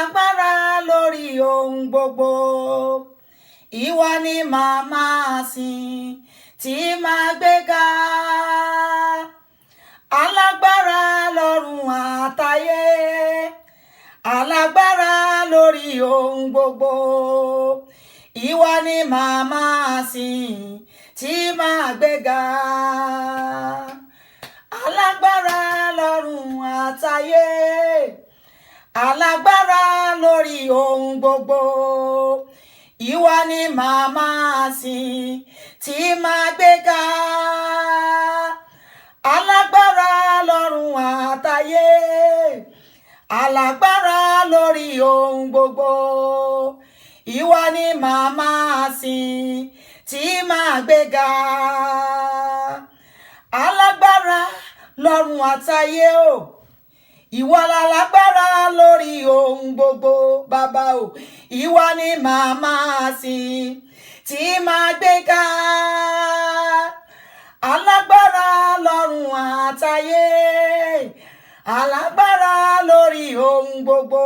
Alágbára lórí ohun gbogbo, ìwọ ni màá máa sìn tí màá gbéga. Alágbára lọ́run àtayé, alágbára lórí ohun gbogbo, ìwọ ni màá máa sìn tí màá gbéga. Alágbára lọ́run àtayé, alágbára lórí ohun gbogbo, ìwọ ni màá máa sìn tí màá gbéga. Alágbára lọ́run àtayé, alágbára lórí ohun gbogbo, ìwọ ni màá máa sìn tí màá gbéga. Alágbára lọ́run àtayé o, ìwọ lálágbára lórí ohun gbogbo, bàbá o, ìwọ ni màá máa sìn tí màá gbéga. Alágbára lọ́run àtayé, alágbára lórí ohun gbogbo,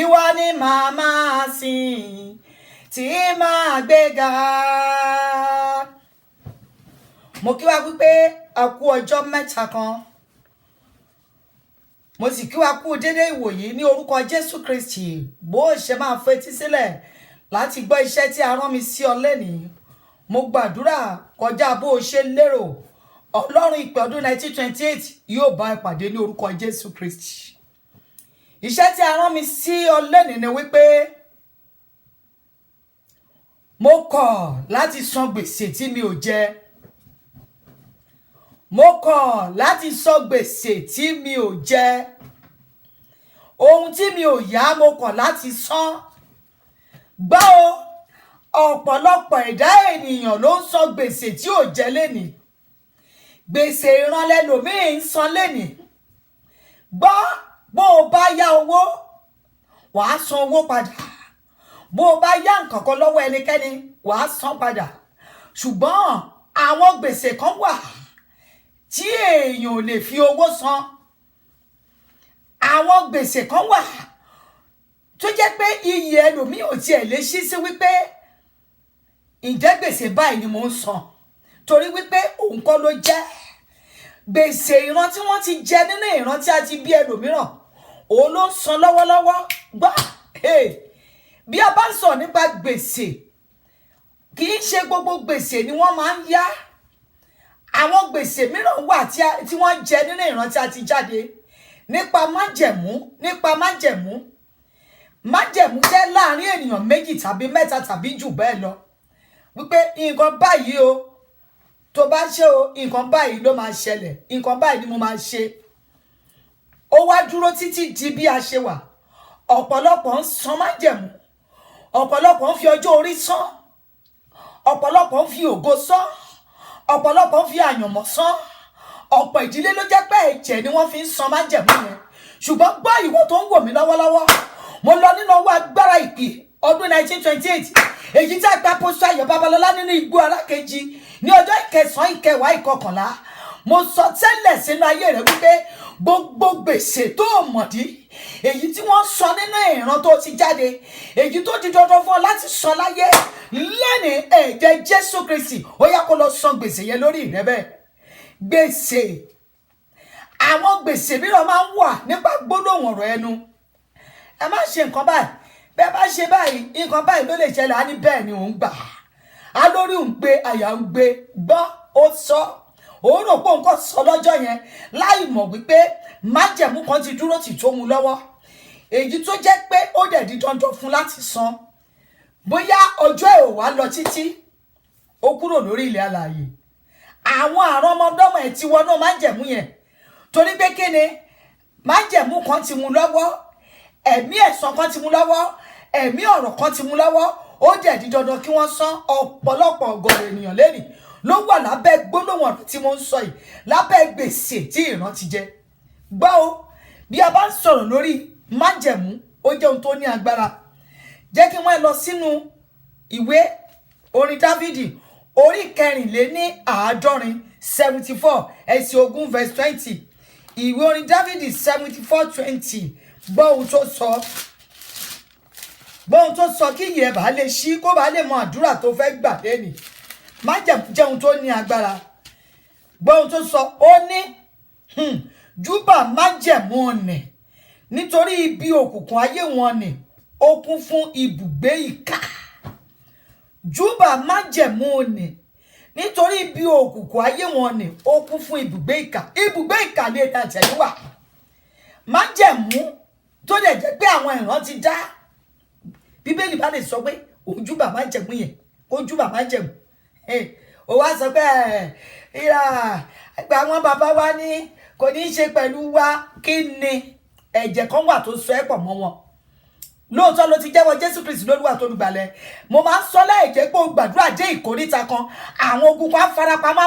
ìwọ ni màá máa sìn tí màá gbéga. Mo kí wa wípé a kú ọjọ́ mẹ́ta kan, mo sì kí wa kú dédé ìwòyí ní orúkọ Jésù Kristi. Bó ṣe máa fetí sílẹ̀ láti gbọ́ iṣẹ́ tí a rán mi sí ọ lẹ́nìí, mo gbàdúrà kọjá bó o ṣe lérò, Ọlọ́run ìpè ọdún 1928 yóò bá ẹ pàdé ní orúkọ Jésù Kristi. Iṣẹ́ tí a rán mi sí ọ lẹ́nìí ni wípé mo kọ̀ láti san gbèsè tí mi ò jẹ. Mo kọ̀ láti san gbèsè tí mi ò jẹ. Ohun tí mi ò yá, mo kọ̀ láti san. Gbọ́ o, ọ̀pọ̀lọpọ̀ ẹ̀dá ènìyàn ló ń san gbèsè tí ò jẹ lénìí. Gbèsè ìran lẹlòmíì ń san lénìí. Gbọ́, bó o bá yá owó, wàá san owó padà. Bó o bá yá nǹkan kan lọ́wọ́ ẹnikẹ́ni, wàá san padà. Ṣùgbọ́n àwọn gbèsè kan wà tí èèyàn ò lè fi owó san. Àwọn gbèsè kan wà tó jẹ́ pé iyì ẹlòmíì ò tiẹ̀ lè ṣí sí wípé ǹjẹ́ gbèsè báyìí ni mò ń san, torí wípé òun kọ́ ló jẹ́. Gbèsè ìran tí wọ́n ti jẹ nínú ìran tí a ti bí ẹlòmíràn, òun ló ń san lọ́wọ́lọ́wọ́. Gbọ́, bí a bá ń sọ nípa gbèsè, kì í ṣe gbogbo gbèsè ni wọ́n máa ń yá. Àwọn gbèsè mìíràn wà tí wọ́n jẹ nínú ìran tí a ti jáde nípa májẹ̀mú. Nípa májẹ̀mú, májẹ̀mú jẹ́ láàrin ènìyàn méjì tàbí mẹ́ta tàbí jù bẹ́ẹ̀ lọ, wípé nǹkan báyìí o, tó bá ṣe o, nǹkan báyìí ló máa ṣẹlẹ̀, nǹkan báyìí ni mo máa ṣe. Ó wá dúró títí di bí a ṣe wà. Ọ̀pọ̀lọpọ̀ ń san májẹ̀mú, ọ̀pọ̀lọpọ̀ ń fi ọjọ́ orí san, ọ̀pọ̀lọpọ̀ ń fi ògo san, ọ̀pọ̀lọpọ̀ ń fi àyànmọ́ san. Ọ̀pọ̀ ìdílé ló jẹ́ pé ẹ̀jẹ̀ ni wọ́n fi ń san májẹ̀mú yẹn. Ṣùgbọ́n gbọ́, ìwọ tó ń wò mí lọ́wọ́lọ́wọ́, mo lọ nínú ọwọ́ agbára ìpè ọdún 1928, èyí tí a gba Apostle Ayọ̀ Babalọ́lá nínú igbó Arákejì ní ọjọ́ ìkẹsàn-án, ìkẹwàá, ìkọkànlá. Mo sọ tẹ́lẹ̀ sínú ayé rẹ wípé gbogbo gbèsè tó mọ̀dí, èyí tí wọ́n sọ nínú ìran tó ti jáde, èyí tó di dandan fún ọ láti san láyé lẹ́ni, ẹ̀jẹ̀ Jésù Kristi, ó yá, kó lọ san gbèsè yẹn lórí rẹ bẹ́ẹ̀. Gbèsè, àwọn gbèsè mìíràn máa ń wà nípa gbólóhùn ọ̀rọ̀ ẹnu. Ẹ má ṣe nǹkan báyìí, bẹ́ẹ̀ bá ṣe báyìí, nǹkan báyìí ló lè ṣẹlẹ̀. Á ní bẹ́ẹ̀ ni òun gbà á, lórí òun gbé, àyà ń gbé. Gbọ́, ó sọ, òun rò pé òun kò sọ lọ́jọ́ yẹn, láì mọ̀ wípé májẹ̀mú kan ti dúró tì tó mu lọ́wọ́, èyí tó jẹ́ pé ó dẹ̀ di dandan fún láti san. Bóyá ọjọ́ ẹ̀ ò wá lọ títí, ó kúrò lórí ilẹ̀ alààyè, àwọn àrùn ọmọdọ́mọ ẹ̀ ti wọnú májẹ̀mú yẹn. Torí pé kíni? Májẹ̀mú kan ti mú lọ́wọ́, ẹ̀mí ẹ̀san kan ti mú lọ́wọ́, ẹ̀mí ọ̀rọ̀ kan ti mú lọ́wọ́, ó dẹ̀ di dandan kí wọ́n san. Ọ̀pọ̀lọpọ̀ ọ̀gọ̀rọ̀ ènìyàn lẹ́nìí ló wà lábẹ́ gbólóhùn ọ̀rọ̀ tí mo ń sọ yìí, lábẹ́ gbèsè tí ìran ti jẹ. Gbọ́ o, bí a bá ń sọ̀rọ̀ lórí májẹ̀mú, ó jẹ́ ohun tó ní agbára. Jẹ́ kí wọ́n lọ sínú ìwé orin Dávìdì, orí 74, 74, ẹsẹ̀ 20, verse 20. Ìwé orin Dávìdì 74:20. Gbọ́ ohun tó sọ, gbọ́ ohun tó sọ, kí ìyẹn bá lè ṣí, kó bá lè mọ àdúrà tó fẹ́ gbà lẹ́nìí. Májẹ̀mú jẹ́ ohun tó ní agbára. Gbọ́ ohun tó sọ. Ó ní, "Júbà májẹ̀mú ọ̀nì, nítorí ibi òkùnkùn ayé wọn ni ó kún fún ibùgbé ìkà." Júbà májẹ̀mú ọ̀nì, nítorí ibi òkùnkùn ayé wọn ni ó kún fún ibùgbé ìkà. Ibùgbé ìkà lè dà tẹ̀yìnwá. Májẹ̀mú tó dẹ̀ jẹ́ pé àwọn ìran ti dá, Bíbélì bá lè sọ pé òun júbà májẹ̀mú yẹn, kó júbà májẹ̀mú. Ó wá sọ pé ìrà àgbà àwọn bàbá wa ní kò ní í ṣe pẹ̀lú wa. Kí ni ẹ̀jẹ̀ kan wà tó so ẹ́ pọ̀ mọ́ wọn? Lóòótọ́ ló ti jẹ́wọ́ Jésù Kristi lólúwa tó lùgbàlẹ̀. Mo máa ń sọ láì jẹ́ pé o gbàdúrà dé ìkóríta kan, àwọn ogun kan á farapamọ́,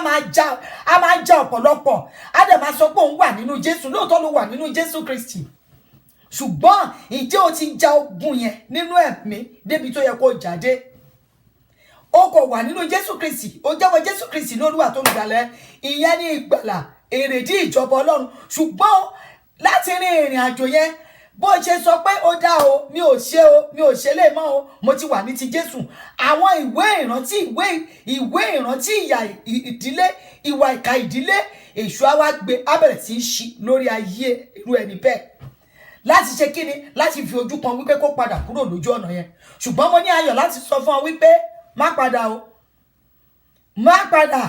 á máa já ọ̀pọ̀lọpọ̀. Á dẹ̀ máa sọ pé òun wà nínú Jésù. Lóòótọ́ ló wà nínú Jésù Kristi, ṣùgbọ́n ìjẹ́ o ti ja ogun yẹn nínú ẹ̀mí débi tó yẹ kó o jáde? O kò wà nínú Jésù Kristi, o jẹ́wọ́ Jésù Kristi lólúwa tó lùgbàlẹ̀, ìyẹn ní ìgbàlà, èrèdí ìjọba Ọlọ́run. Ṣùgbọ́n láti rin ìrìn àjò yẹn, bó ṣe sọ pé ó dá o, mi ò ṣe o, mi ò ṣe lè mọ́ o, mo ti wà ní ti Jésù, àwọn ìwé ìrántí, ìwé ìrántí ìyà ìdílé, ìwà ìkà ìdílé, èṣù á wá gbé, á bẹ̀rẹ̀ sí í ṣí lórí ayé irú ẹni bẹ́ẹ̀. Láti ṣe kíni? Láti fi ojú kan wípé kó padà kúrò lójú ọ̀nà yẹn. Ṣùgbọ́n mo ní ayọ̀ láti sọ fún ọ wípé má padà o, má padà.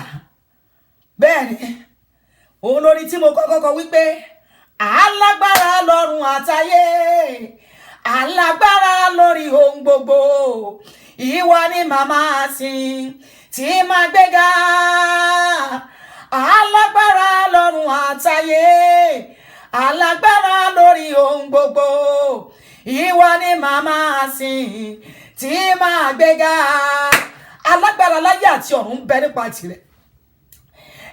Bẹ́ẹ̀ ni, òun lórí tí mo kọ́kọ́ kọ wípé alágbára lọ́run àtayé, alágbára lórí ohun gbogbo, ìwọ ni màmá sìn tí máa gbéga. Alágbára lọ́run àtayé, alágbára lórí ohun gbogbo, ìwọ ni màmá sìn tí máa gbéga. Alágbára láyé àti ọ̀run ń bẹ nípa tirẹ̀,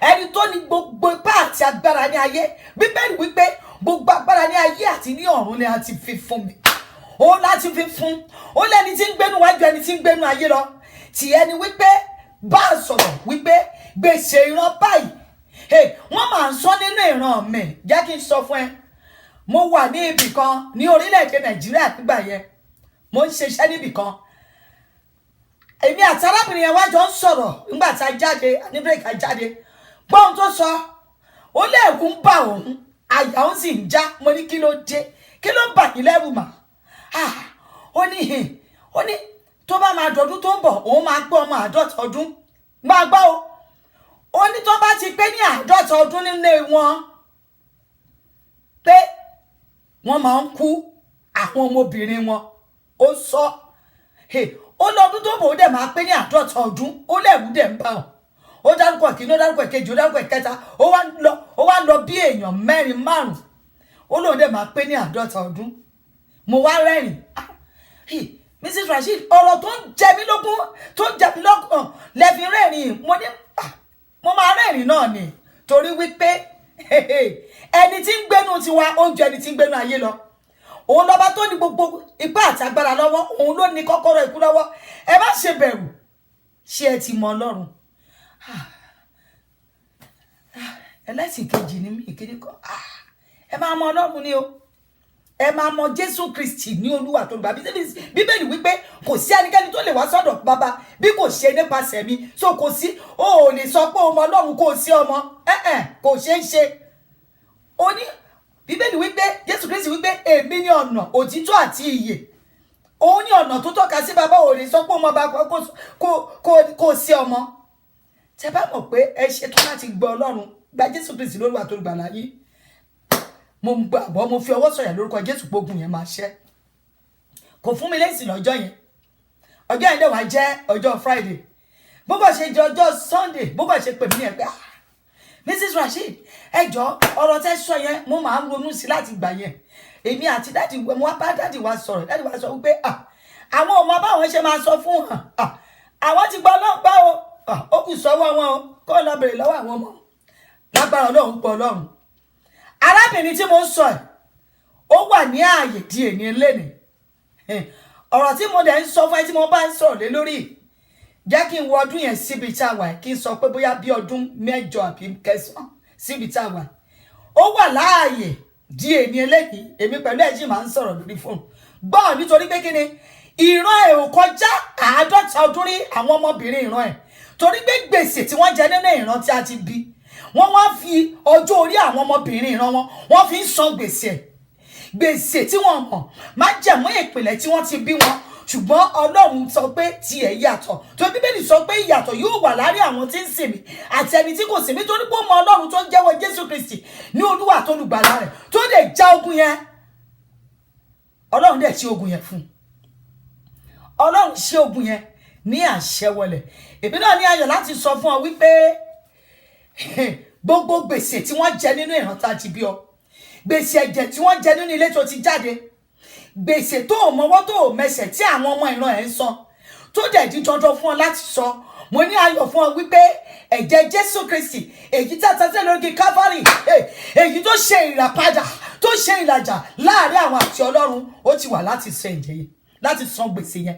ẹni tó ní gbogbo ipá àti agbára ní ayé. Bíbélì wípé gbogbo agbára ní ayé àti ní ọ̀run ni a ti fi fún mi. Ó láti fi fún ó lẹ́ni tí ń gbénu wájú ẹni tí ń gbénu ayé lọ. Tì ẹni wípé bá a sọ̀rọ̀ wípé gbèsè ìran báyìí, wọ́n máa ń sọ nínú ìran mi. Jẹ́ kí n sọ fún ẹ, mo wà ní ibì kan ní orílẹ̀-èdè Nàìjíríà nígbà yẹn. Mo ń ṣiṣẹ́ níbì kan. Èmi àti arábìnrin yẹn wá jọ ń sọ̀rọ̀ nígbà tá a jáde ní break. A jáde, gbọ́n tó sọ, ó lẹ́ẹ̀kú ń bà òun, àyà òun sì ń já. Mo ní, "Kí ló dé? Kí ló ń bà yín lẹ́rù mà?" Ah, ó ní hìn, ó ní tó bá máa dọdún tó ń bọ̀, òun máa gbé ọmọ 50 ọdún. Máa gbọ́ o. Ó ní tó bá ti pé ní 50 ọdún nílé wọn, pé wọ́n máa ń kú àwọn ọmọbìnrin wọn. Ó sọ, ó lọ́dún tó bọ̀, ó dẹ̀ máa pé ní 50 ọdún. Ó lẹ́rù dẹ̀ ń bà ọ́. Ó dárúkọ ìkíní, ó dárúkọ ìkejì, ó dárúkọ ìkẹta, ó wá lọ bí èèyàn mẹ́rin, márùn. Ó lóun dẹ̀ máa pé ní 50 ọdún. Mo wá rẹ́rìn. Ah, Mrs Rasheed, ọ̀rọ̀ tó ń jẹ mí lógún, tó ń jẹ mí lọ́kàn lẹ́fi rẹ́rìn. Mo ní, ah, mo máa rẹ́rìn náà ni, torí wípé ẹni tí ń gbénu tiwa, ó ń ju ẹni tí ń gbénu ayé lọ. Òun lọ́ba tó ní gbogbo ipá àti agbára lọ́wọ́. Òun ló ní kọ́kọ́rọ́ ikú lọ́wọ́. Ẹ má ṣe bẹ̀rù. Ṣé ẹ ti mọ Ọlọ́run? Ah, ah, ẹlẹ́sìn kejì ni mí, ìkíní kan. Ẹ máa mọ Ọlọ́run ni o. Ẹ máa mọ Jésù Kristi ní Olúwa tó gbà. Bíbélì wípé kò sí ẹnikẹ́ni tó lè wá sọ́dọ̀ Bàbá bí kò ṣe nípasẹ̀ mi. So kò sí, o ò lè sọ pé o mọ Ọlọ́run kò sí ọmọ ẹ̀ẹ́n, kò ṣeé ṣe. Ó ní, Bíbélì wípé, Jésù Kristi wípé, "Èmi ní ọ̀nà, òtítọ́ àti ìyè." Òun ní ọ̀nà tó tọ́ka sí Bàbá. Ò lè sọ pé o mọ Bàbá kò sí ọmọ. Tẹ bá mọ̀ pé ẹ ṣetán láti gbọ́ Ọlọ́run, gba Jésù Kristi lólúwa tó gbàlà yín, mo gbàgbọ́, mo fi ọwọ́ sọ̀yà lórúkọ Jésù, gbógun yẹn máa ṣẹ́. Kò fún mi lésì lọ́jọ́ yẹn. Ọjọ́ yẹn dẹ̀ wá jẹ́ ọjọ́ Friday. Bó bá ṣe jẹ́ ọjọ́ Sunday, bó bá ṣe pè mí ní ẹ̀ pé, "Ah, Mrs Rasheed, ẹ jọ, ọ̀rọ̀ tẹ́ sọ yẹn, mo máa ń ronú sí láti gbà yẹn." Èmi àti daddy, mo wá bá daddy wa sọ̀rọ̀. Daddy wa sọ wípé, ah, àwọn ọmọ báwọn ṣe máa sọ fún hàn, ah, àwọn ti gbọ́ ọlọ́pàá o. Ah, ó kù sọ́wọ́ wọn o, kó lọ bèrè lọ́wọ́ àwọn ọmọ. Lágbára Ọlọ́run pọ̀ Ọlọ́run. Arábìnrin tí mo ń sọ ẹ̀, ó wà ní ààyè di èní lẹ́nìí. Ọ̀rọ̀ tí mo dẹ̀ ń sọ fún ẹ, tí mo bá ń sọ̀rọ̀ lé lórí, jẹ́ kí n wo ọdún yẹn síbi tá a wà, kí n sọ pé bóyá bí ọdún 8 àbí 9 síbi tá a wà. Ó wà láàyè. Di èmi eléyìí, èmi pẹ̀lú ẹ̀ sì máa ń sọ̀rọ̀ lórí fóònù. Gbọ́, nítorí pé kí ni? Ìran ẹ̀ ò kọjá 50 ọdún rí, àwọn ọmọbìnrin ìran ẹ̀, torí pé gbèsè tí wọ́n jẹ nínú ìran tí a ti bí wọ́n, wá fi ọjọ́ orí àwọn ọmọbìnrin ìran wọn, wọ́n fi ń san gbèsè ẹ̀, gbèsè tí wọ́n mọ̀, májẹ̀mú ìpìlẹ̀ tí wọ́n ti bí wọn. Ṣùgbọ́n Ọlọ́run sọ pé tiẹ̀ yàtọ̀, tó Bíbélì sọ pé ìyàtọ̀ yóò wà láàrin àwọn tí ń sìn mí àti ẹni tí kò sìn mí, torí pé ó mọ Ọlọ́run, tó ń jẹ́wọ́ Jésù Kristi ní Olúwa tó lùgbàlà rẹ̀, tó lè já ogun yẹn. Ọlọ́run dẹ̀ ṣe ogun yẹn fún un. Ọlọ́run ṣe ogun yẹn ní àṣẹwọlẹ̀. Èmi náà ní ayọ̀ láti sọ fún ọ wípé gbogbo gbèsè tí wọ́n jẹ nínú ìran tá a ti bí ọ, gbèsè ẹ̀jẹ̀ tí wọ́n jẹ nínú ilé tó ti jáde, gbèsè tó ò mọwọ́ tó ò mẹsẹ̀ tí àwọn ọmọ ìran ẹ̀ ń san, tó dẹ̀ di dandan fún ọ láti sọ, mo ní ayọ̀ fún ọ wípé ẹ̀jẹ̀ Jésù Kristi, èyí tí a ta sílẹ̀ lórí Calvary, èyí tó ṣe ìràpadà, tó ṣe ìlàjà láàrin àwọn àti Ọlọ́run, ó ti wà láti san ẹ̀jẹ̀ yẹn, láti san gbèsè yẹn.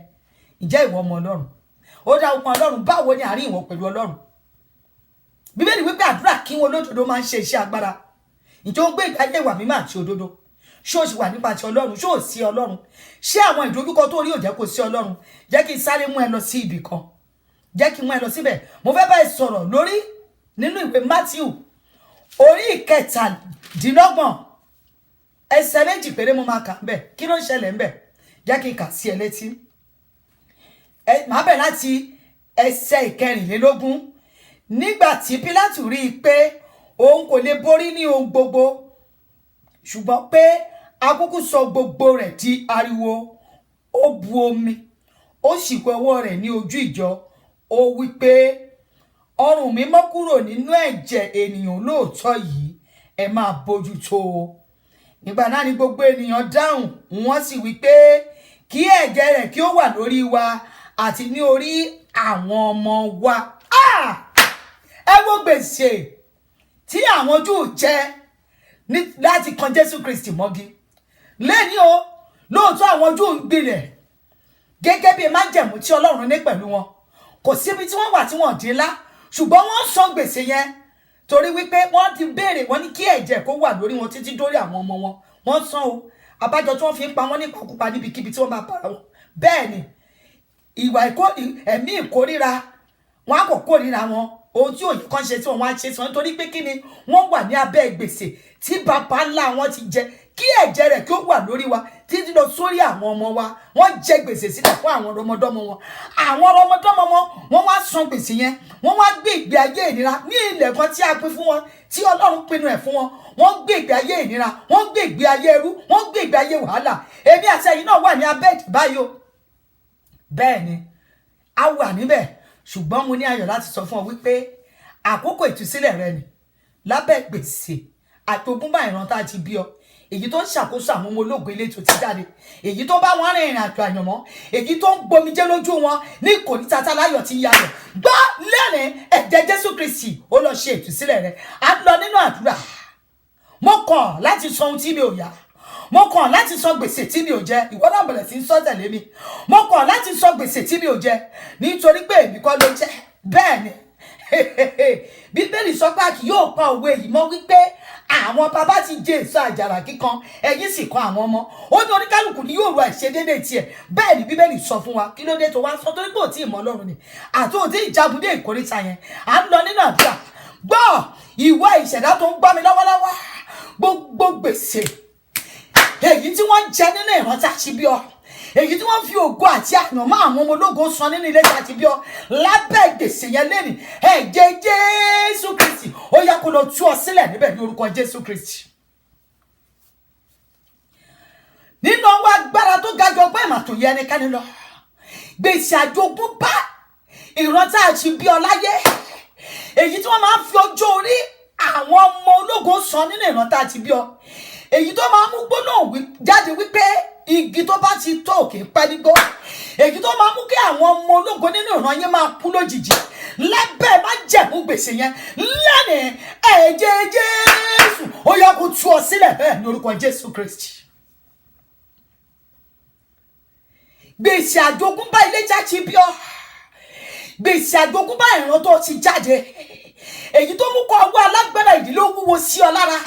Ǹjẹ́ ìwọ ọmọ Ọlọ́run? Ó dá okun Ọlọ́run. Báwo ni àárín ìwọ pẹ̀lú Ọlọ́run? Bíbélì wípé àdúrà kí wọn olódodo máa ń ṣe iṣẹ́ agbára. Ǹjẹ́ ó ń gbé ìgbé ayé ìwà mímọ́ àti òdodo? Ṣé o sì wà nípa ti Ọlọ́run? Ṣé ò sí Ọlọ́run? Ṣé àwọn ìdojúkọ tó rí ò jẹ́ kó sí Ọlọ́run? Jẹ́ kí n sáré mú ẹ lọ sí ibì kan, jẹ́ kí n mú ẹ lọ síbẹ̀. Mo fẹ́ bá ẹ sọ̀rọ̀ lórí nínú ìwé Matthew orí 27, ẹsẹ̀ 2 péré mo máa kà ń bẹ̀. Kí ló ń ṣẹlẹ̀ ń bẹ̀? Jẹ́ kí n kà sí ẹ létí. Màá bẹ̀ láti ẹsẹ̀ 24. Nígbà tí Pílátù rí i pé òun kò lè borí ní ohun gbogbo, ṣùgbọ́n pé akúkú sọ gbogbo rẹ̀ di ariwo, ó bu omi, ó sì wẹ ọwọ́ rẹ̀ ní ojú ìjọ. Ó wí pé, "Ọrùn mi mọ́ kúrò nínú ẹ̀jẹ̀ ènìyàn lóòótọ́ yìí. Ẹ máa bójú tó o." Nígbà náà ni gbogbo ènìyàn dáhùn, wọ́n sì wí pé, "Kí ẹ̀jẹ̀ rẹ̀ kí ó wà lórí wa àti ní orí àwọn ọmọ wa." Ah! Ẹ wo gbèsè tí àwọn Júù jẹ láti kan Jésù Kristi mọ́gi lẹ́ni o. Lóòótọ́, àwọn Júù ń gbilẹ̀ gẹ́gẹ́ bí májẹ̀mú tí Ọlọ́run ní pẹ̀lú wọn. Kò síbi tí wọ́n wà tí wọ́n dín lá, ṣùgbọ́n wọ́n san gbèsè yẹn torí wípé wọ́n ti béèrè, wọ́n ní kí ẹ̀jẹ̀ kó wà lórí wọn títí dórí àwọn ọmọ wọn. Wọ́n san o. Àbájọ tí wọ́n fi ń pa wọ́n nípakúpa níbikíbi tí wọ́n bá para wọn. Bẹ́ẹ̀ ni ìwà ẹ̀mí ìkórìíra wọn á kò kórìíra wọn. Ohun tí òye kan ṣe tí wọn á ṣe sọ, nítorí pé kí ni? Wọ́n wà ní abẹ́ gbèsè tí baba ńlá wọn ti jẹ, kí ẹ̀jẹ̀ rẹ̀ kí ó wà lórí wa títí lọ sórí àwọn ọmọ wa. Wọ́n jẹ gbèsè sílẹ̀ fún àwọn ọmọdọ́mọ wọn. Àwọn ọmọdọ́mọ wọn, wọ́n wá san gbèsè yẹn. Wọ́n wá gbé ìgbé ayé ìnira ní ilẹ̀ kan tí a pín fún wọn, tí Ọlọ́run pinnu ẹ̀ fún wọn. Wọ́n gbé ìgbé ayé ìnira, wọ́n gbé ìgbé ayé ẹrú, wọ́n gbé ìgbé ayé wàhálà. Èmi àti ẹ̀yin náà wà ní abẹ́ ìdí báyìí o. Bẹ́ẹ̀ ni, a wà níbẹ̀. Ṣùgbọ́n mo ní ayọ̀ láti sọ fún ọ wípé àkókò ìtúsílẹ̀ rẹ ni lábẹ́ gbèsè àtogúnbá ìran tá a ti bí ọ, èyí tó ń ṣàkóso àwọn ọmọ ológun ilé tó ti jáde, èyí tó bá wọn rìn ìrìn àjò àyànmọ́, èyí tó ń gbomijé lójú wọn ní kò ní tata láyọ̀ tí ń yayọ̀. Gbọ́ lẹ́rìn, ẹ̀jẹ̀ Jésù Kristi ó lọ ṣe ìtúsílẹ̀ rẹ. A lọ nínú àdúrà. Mo kọ̀ láti sọ ohun tí mi ò yá. Mo kọ̀ láti san gbèsè tí mi ò jẹ. Ìwọ náà bẹ̀rẹ̀ sí í sọ tẹ̀lé mi: mo kọ̀ láti san gbèsè tí mi ò jẹ, nítorí pé èmi kọ́ ló jẹ́. Bẹ́ẹ̀ ni, Bíbélì sọ pé a kì yóò pa òwe yìí mọ́ wípé àwọn bàbá ti jẹ èso àjàrà kíkan, ẹ̀yìn sì kan àwọn ọmọ. Ó ní oníkálukú ni yóò ru àìṣedéédé tiẹ̀. Bẹ́ẹ̀ ni Bíbélì sọ fún wa. Kí ló dé tó wá sọ? Torí pé ò tí ì mọ Ọlọ́run ni àti ò tí ì jagun dé ìkóríta yẹn. À ń lọ nínú àdúrà. Gbọ́, ìwọ ìṣẹ̀dá tó ń gbọ́ mi lọ́wọ́lọ́wọ́, gbogbo gbèsè èyí tí wọ́n jẹ nínú ìran tá a ti bí ọ, èyí tí wọ́n fi ògo àti àyànmọ́ àwọn ọmọ ológo san nínú ilé tí a ti bí ọ, lábẹ́ gbèsè yẹn lẹ́nìí, ẹ̀jẹ̀ Jésù Kristi ó yá kó lọ tú ọ sílẹ̀ níbẹ̀ ní orúkọ Jésù Kristi. Nínú ọwọ́ agbára tó ga jù ọgbọ́n ìmọ̀ tó yẹ ẹnikẹ́ni lọ, gbèsè àjogúnbá ìran tá a ti bí ọ láyé, èyí tí wọ́n máa ń fi ọjọ́ orí àwọn ọmọ ológo san nínú ìran tá a ti bí ọ, èyí tó máa ń mú gbólóhùn jáde wípé igi tó bá ti tó òkè pẹ́ nígbó, èyí tó máa mú kí àwọn ọmọ ológo nínú ìran yẹn máa kú lójijì, lábẹ́ májẹ̀mú gbèsè yẹn lẹ́nìí, ẹ̀jẹ̀ Jésù ó yẹ kó tú ọ sílẹ̀ bẹ́ẹ̀ ní orúkọ Jésù Kristi. Gbèsè àjogúnbá ilé jáde bí ọ, gbèsè àjogúnbá ìran tó ti jáde, èyí tó mú kó ọwọ́ alágbára ìdílé wúwo sí ọ lára,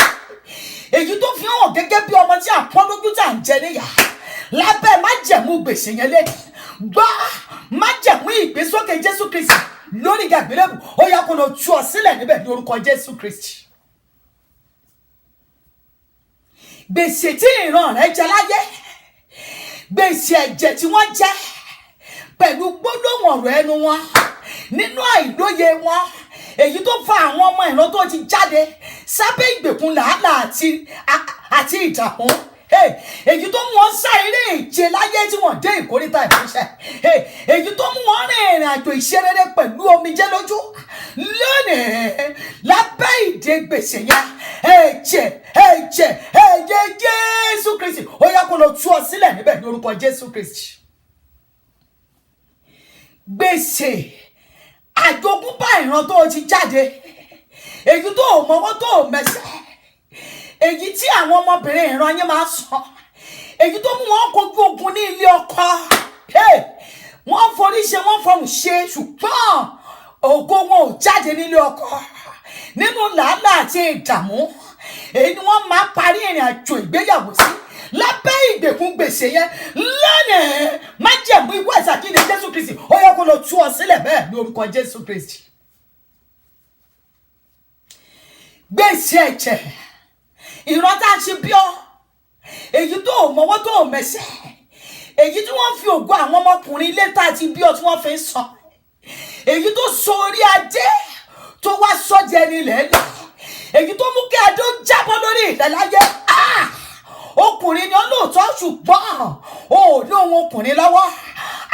Èyí tó fi hàn gẹ́gẹ́ bí ọmọ tí a pọ́n lójú tí à ń jẹ níyà lábẹ́ májẹ̀mú gbèsè yẹn lé. Gbọ́, májẹ̀mú ìgbésókè Jésù Kristi lórí igi àgbélébù, ó yá, kó lọ tú ọ sílẹ̀ níbẹ̀ ní orúkọ Jésù Kristi. Gbèsè tí ìran rẹ jẹ láyé, gbèsè ẹ̀jẹ̀ tí wọ́n jẹ pẹ̀lú gbólóhùn ọ̀rọ̀ ẹnu wọn nínú àìlóye wọn, èyí tó fa àwọn ọmọ ìran tó ti jáde sábẹ́ ìgbèkùn làálàá àti ìdààmú, èyí tó mú wọn sá eré ìje láyé tí wọ́n dé ìkóríta ìfúnṣẹ, èyí tó mú wọn rìn ìrìn àjò ìṣerere pẹ̀lú omijé lójú lónìí lábẹ́ ìdè gbèsè yẹn, ẹ̀jẹ̀ ẹ̀jẹ̀ ẹ̀jẹ̀ Jésù Kristi, ó yá, kó lọ tú ọ sílẹ̀ níbẹ̀ ní orúkọ Jésù Kristi. Gbèsè àjogúnbá ìran tó ti jáde, èyí tó ò mọwọ́ tó ò mẹsẹ̀, èyí tí àwọn ọmọbìnrin ìran yín máa sọ, èyí tó mú wọn kojú ogun ní ilé ọkọ, wọ́n forí ṣe, wọ́n fọhùn ṣe, ṣùgbọ́n ògo wọn ò jáde nílé ọkọ. Nínú làálàá àti ìdààmú èyí ni wọ́n máa parí ìrìn àjò ìgbéyàwó sí lábẹ́ ìgbèkùn gbèsè yẹn lónìí, májẹ̀mú ikú àti àjíǹde Jésù Kristi, ó yẹ kó lọ tú ọ sílẹ̀ bẹ́ẹ̀ ní orúkọ Jésù Kristi. Gbèsè ẹ̀jẹ̀ ìran tá a ti bí ọ, èyí tó ò mọwọ́ tó ò mẹsẹ̀, èyí tí wọ́n fi ògo àwọn ọmọkùnrin ilé tá a ti bí ọ tí wọ́n fi ń sọ, èyí tó sọ orí adé tó wá sọ́jà ẹni lẹ́lẹ̀, èyí tó mú kí adé ó jábọ́ lórí ìtẹ́láyé. Ọkùnrin ni ọ lóòótọ́, ṣùgbọ́n o ò lóhun ọkùnrin lọ́wọ́.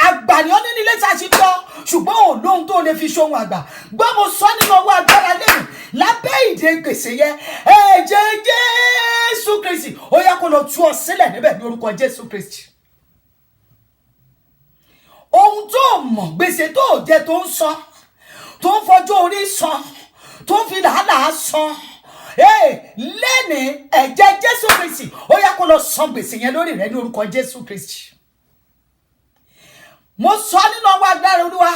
Àgbà ni ọ nínú ilé tá a ti bí ọ, ṣùgbọ́n ò lóhun tó lè fi ṣohun àgbà. Gbọ́, mo sọ nínú ọwọ́ agbára lẹ́nu lábẹ́ ìdè gbèsè yẹn, ẹ̀jẹ̀ Jésù Kristi, ó yá, kó lọ tú ọ sílẹ̀ níbẹ̀ ní orúkọ Jésù Kristi. Ohun tó mọ̀, gbèsè tó jẹ, tó ń san, tó ń fọjọ́ orí san, tó ń fi làálàá san lẹ́ni, ẹ̀jẹ̀ Jésù Kristi, ó yá, kó lọ san gbèsè yẹn lórí rẹ ní orúkọ Jésù Kristi. Mo sọ nínú ọwọ́ agbára Olúwa,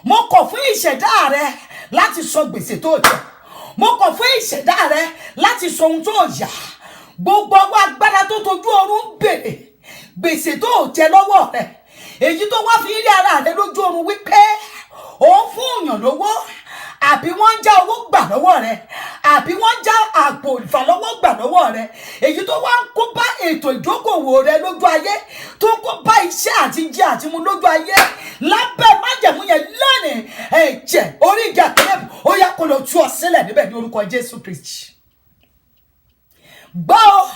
mo kọ̀ fún ìṣẹ̀dá rẹ láti san gbèsè tó jẹ, mo kọ̀ fún ìṣẹ̀dá rẹ láti sọ ohun tó yà. Gbogbo ọwọ́ agbára tó tojú oorun ń bèrè gbèsè tó jẹ lọ́wọ́ rẹ, èyí tó wá fi rí ara rẹ lójú oorun wípé òun fún èèyàn lówó, àbí wọ́n ń já owó gbà lọ́wọ́ rẹ, àbí wọ́n ń já àpò ìfàlọ́wọ́ gbà lọ́wọ́ rẹ, èyí tó wá ń kó bá ètò ìdókòwò rẹ lójú ayé, tó ń kó bá iṣẹ́ àti jẹ àti mu lójú ayé, lábẹ́ májẹ̀mú yẹn lónìí, ẹ̀jẹ̀ orí ìjà kẹlẹ́bù, ó yá, kó lọ tú ọ sílẹ̀ níbẹ̀ ní orúkọ Jésù Kristi. Gbọ́,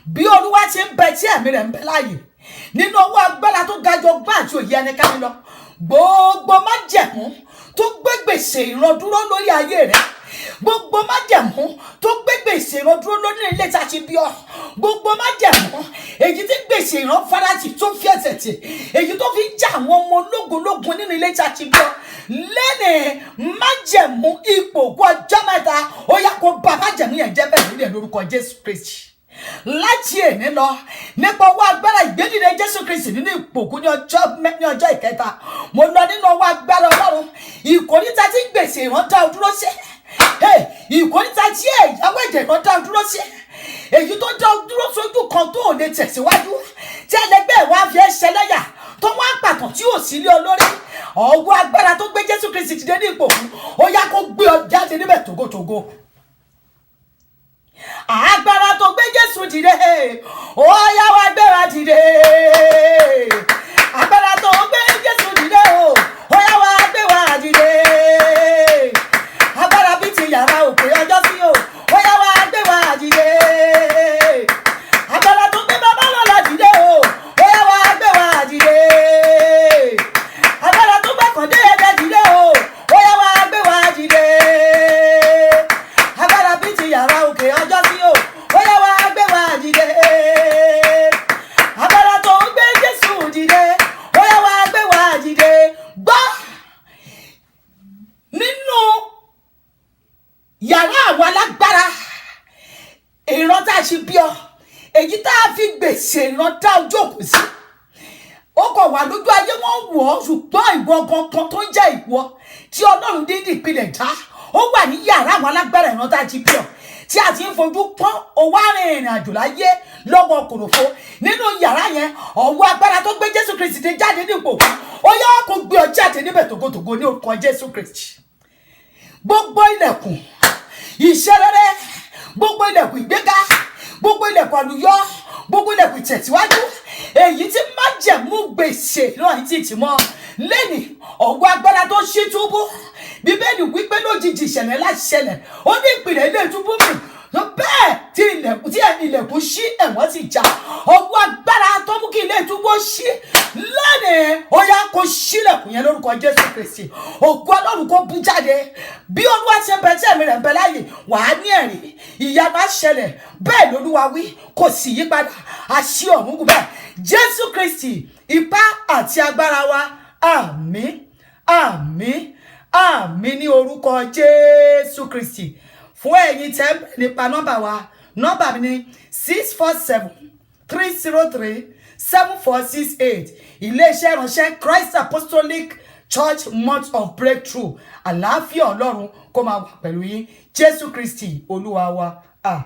bí Olúwa ti ń bẹ tí ẹ̀mí rẹ̀ ń bẹ láàyè, nínú ọwọ́ agbára tó ga jọ gbọ́n àti òye ẹnikẹ́ni lọ, gbogbo májẹ̀mú tó gbé gbèsè ìran dúró lórí ayé rẹ, gbogbo májẹ̀mú tó gbé gbèsè ìran dúró lórí ilé tá a ti bí ọ, gbogbo májẹ̀mú èyí tí gbèsè ìran farati tó fi ẹsẹ̀ tì, èyí tó fi já àwọn ọmọ ológun nínú ilé tá a ti bí ọ lẹ́nìí, májẹ̀mú ipò òkú ọjọ́ mẹ́ta, ó yá, kó ba májẹ̀mú yẹn jẹ́ bẹ́ẹ̀ nílẹ̀ lórúkọ Jésù Kristi. Láti èní lọ, nípa ọwọ́ agbára ìgbédìde Jésù Kristi nínú ìpòkú ní ọjọ́ ìkẹta, mo lọ nínú ọwọ́ agbára Ọlọ́run, ìkóríta tí gbèsè ìran dá ọ dúró sí, ìkóríta tí ẹ̀yáwó ẹ̀jẹ̀ ìran dá ọ dúró sí, èyí tó dá ọ dúró sójú kan tó ò lè tẹ̀síwájú, tí ẹlẹgbẹ́ ẹ̀ wá fi ẹ́ ṣẹlẹ́yà, tó wá pàtàn tí ò sí lé ọ lórí, ọwọ́ agbára tó gbé Jésù Kristi dìde ní ìpòkú, ó yá, kó gbé ọ jáde níbẹ̀ tògótògó. Agbára tó gbé Jésù dìde, ó yá, wá gbéra dìde. Agbára tó gbé Jésù dìde o, ó yá, wá gbé wá dìde. Agbára bíi ti yàrá òkè ọjọ́ sí o, ó yá, wá gbé wá dìde. Agbára tó gbé Babalọ́lá dìde o, ó yá, wá gbé wá dìde. Agbára tó gbé Kàndé Ẹ̀dẹ̀ dìde o, ó yá, wá gbé wá dìde. Agbára bíi ti yàrá òkè ọjọ́ sí o, ó yá, wá gbé wá dìde. Agbára tó ń gbé Jésù dìde, ó yá, wá gbé wá dìde. Gbọ́, nínú yàrá àwọn alágbára ìran tá a ṣe bí ọ, èyí tá a fi gbèsè ìran dá ojú òkú sí, ó kọ̀ wá lójú ayé, wọ́n wọ̀ ọ́, ṣùgbọ́n ìwọ gangan tó ń jẹ́ ìwọ tí Ọlọ́run dídì ìpìlẹ̀ dá, ó Ó wà ní yàrá àwọn alágbára ìran tá a ti bí ọ, tí a ti ń fojú pọ́n owó arìn ìrìn àjò láyé lọ́wọ́ kòròfo nínú yàrá yẹn. Ọwọ́ agbára tó gbé Jésù Kristi ti jáde nípò, ó yẹ kó gbé ọ jáde níbẹ̀ tògótògó ní orúkọ Jésù Kristi. Gbogbo ilẹ̀kùn ìṣerere, gbogbo ilẹ̀kùn ìgbéga, gbogbo ilẹ̀kùn àlùyọ, gbogbo ilẹ̀kùn ìtẹ̀síwájú, èyí tí májẹ̀mú gbèsè náà ti tì mọ́ lẹ́nì, ọ̀wọ́ agbára tó ṣí túbú, Bíbélì wípé lójijì ìṣẹ̀lẹ̀ láti ṣẹlẹ̀, ó ní ìpìlẹ̀ ilé túbú mi bẹ́ẹ̀ tí ilẹ̀kùn ṣí, ẹ̀wọ̀n sì já. Ọwọ́ agbára tó mú kí ilé túbú ṣí lẹ́nìí, ó yá, kó ṣílẹ̀kùn yẹn lórúkọ Jésù Kristi. Ògo Ọlọ́run kó bú jáde. Bí Olúwa ṣe ń bẹ tí ẹ̀mí rẹ̀ ń bẹ láàyè, wàá ní ẹ̀rí, ìyanu á ṣẹlẹ̀. Bẹ́ẹ̀ lolúwa wí, kò sì yí padà. Àṣì ọ̀run kù bẹ́ẹ̀. Jésù Kristi, ipá àti agbára wa. Àmín, àmín, àmín ní orúkọ Jésù Kristi. Fún ẹ̀yin tẹ́ ń bẹ̀rẹ̀ nípa nọ́mbà wa, nọ́mbà mi ní 6473037468. Iléeṣẹ́ ìránṣẹ́ Christ Apostolic Church, Month of Breakthrough. Àlàáfíà Ọlọ́run kó máa wà pẹ̀lú yín. Jésù Kristi Olúwa wa. Àmín.